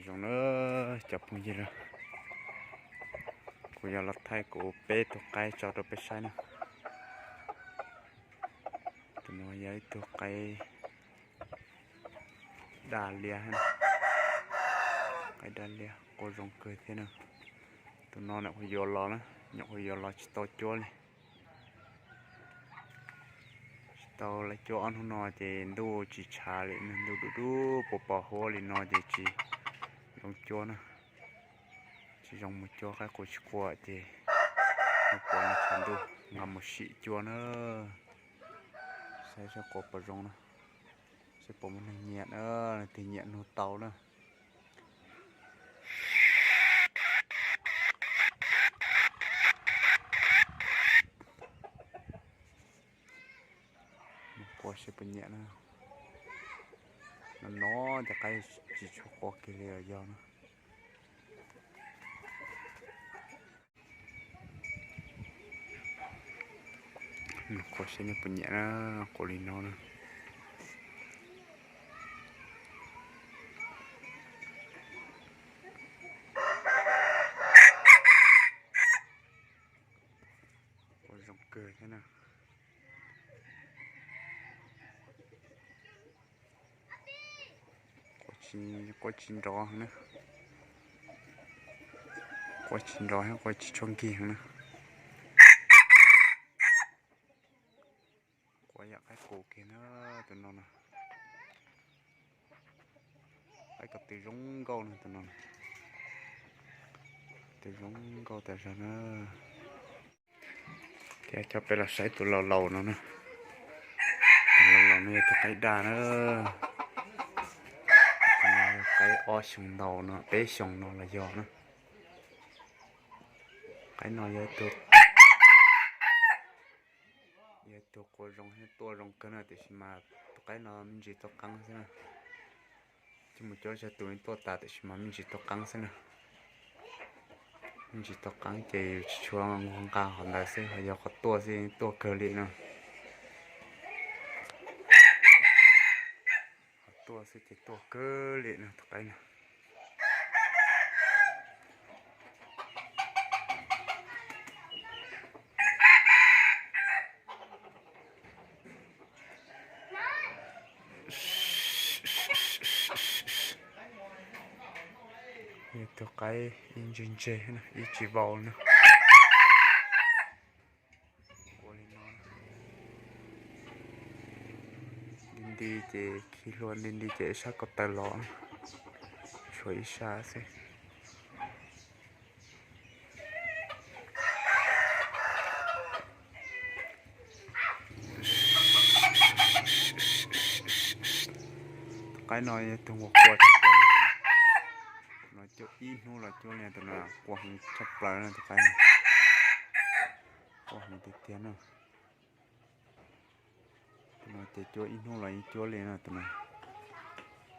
Zoo na, cov phooj ywg, kuv yuav los thaij kuv peb tug qaib tso rau peb saib na. Tus no yog ib tug qaib daj lias, qaib daj lias qua zoo kawg thiab na. Tus no nyuam qhuav yuav los na, nyuam qhuav yuav los tsis tau cuab li. Tsis tau lawv cuab ob hnub no ces ntuj tsis tshav li, ntuj dub dub puas pos huab li no ces tsis zoo cuab na. Tsis zoo mus cuab, qaib qua tsis qua ces nws puas no tshav ntuj nqa mus sim cuab na. Saib seb qua puas zoo na, seb puas muaj neeg nyiam na, leej twg nyiam nug tau na. Qua seb puas nyiam na. No no ces qaib tsis tshua qua kiag li los yog na. Qua seb nej puas nyiam na, qua li no na. Qua zoo kawg thiab na. Qua tsis nrov heev na. Qua tsis nrov thiab qua tsis tshua nkig heev na. Qua yam qaib qus kiag na, tus no na. Qaib ko tw zoo nkauj na tus no. Tw zoo nkauj tas zog na. Thiab coj peb los saib tus laus laus no na. Tus laus laus no yog tus qaib daj na. Tus no qaib ob xyoos ntau no, peb xyoos no los yog na. Qaib no yog tus, yog tus qua zoo thiab tuaj zoo kawg na, tiam sis mas tus qaib no me ntsis tuaj qeeb xwb na. Coj mus cuab zaj tus tuaj tas tiam sis mas me ntsis tuaj qeeb xwb na. Me ntsis tuaj qeeb ces yus tsis tshua nqa qhov ntawd xwb, ho yog qhov tuaj xwb tuaj kawg li no. Qhov tuaj xwb ces tuaj kawg li no tus qaib no. Yog tus qaib ib ntse ntse, ib tsis vau na. Ua li no, nti nti ces khi hlua nti nti ces ib sab ko taw los, tshuav ib sab xwb. Tus qaib no yog tus uas qua tshaj plaws, no cuab ib hnub los cuab li, tus no qua heev tshaj plaws na tus qaib no. Qua heev tiag tiag na. Tus no ces cuab ib hnub los yeej cuab li na tus no.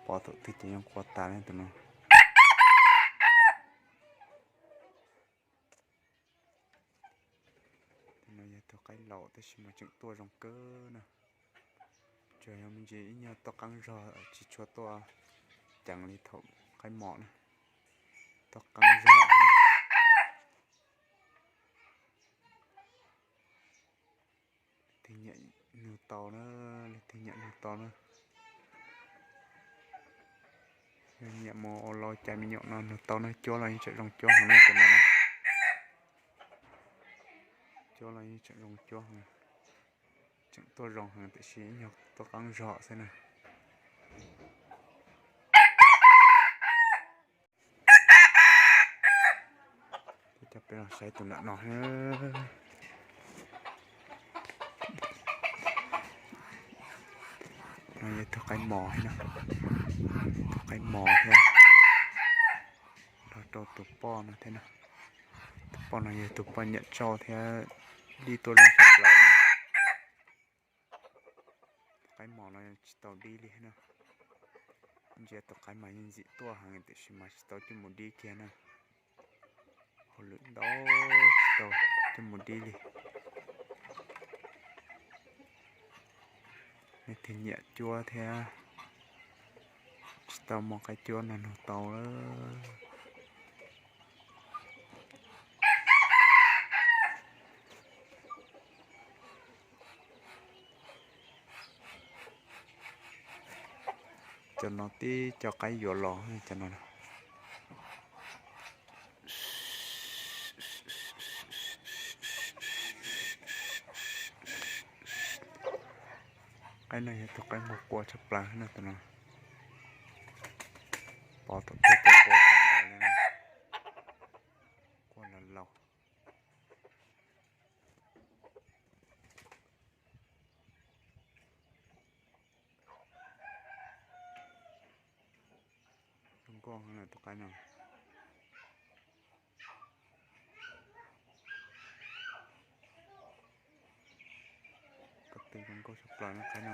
Pom thaum twg ces yeej qua tas li tus no. Tus no yog tus qaib laus tab sis mas tseem tuaj zoo kawg na. Tsuas yog me ntsis ib nyuag tuaj qeeb zog, tsis tshua tuaj ceev li thaum qaib mos na. Tuaj qeeb zog. Leej twg nyiam nug tau na, leej twg nyiam nug tau na. Yog nyiam mus ua lau cai me nyuam no nug tau na, cuab los yeej tseem zoo cuab heev na tus no. Cuab los yeej tseem zoo cuab heev. Tseem tuaj zoo heev tiam sis ib nyuag tuaj qeeb zog xwb na. Coj peb los saib tus nram no. No yog tus qaib mos thiab, tus qaib mos thiab, nrog rau tus poj no thiab na. Tus poj no yog tus poj nyiam tsau thiab dib tuaj zoo tshaj plaws. Tus qaib mos no tsis tau dib li na. Ntsia tus qaib mas yeej ntxim tuaj heev tiam sis mas tsis tau coj mus dib kiag na. Hauj lwm ntau tsis tau coj mus dib li. Leej twg nyiam cuab thiab tsis Tau muaj qaib cuab no nug tau lawm. Cov no tib co qaib yuav los cov no. Qaib no yog tus qaib nquag qua tshaj plaws no tus no. Pov thaum twg tus qua thaum ntawd li na. Qua los laus. Zoo nkauj heev tus qaib no. Ko tw zoo nkauj tshaj plaws no qaib no.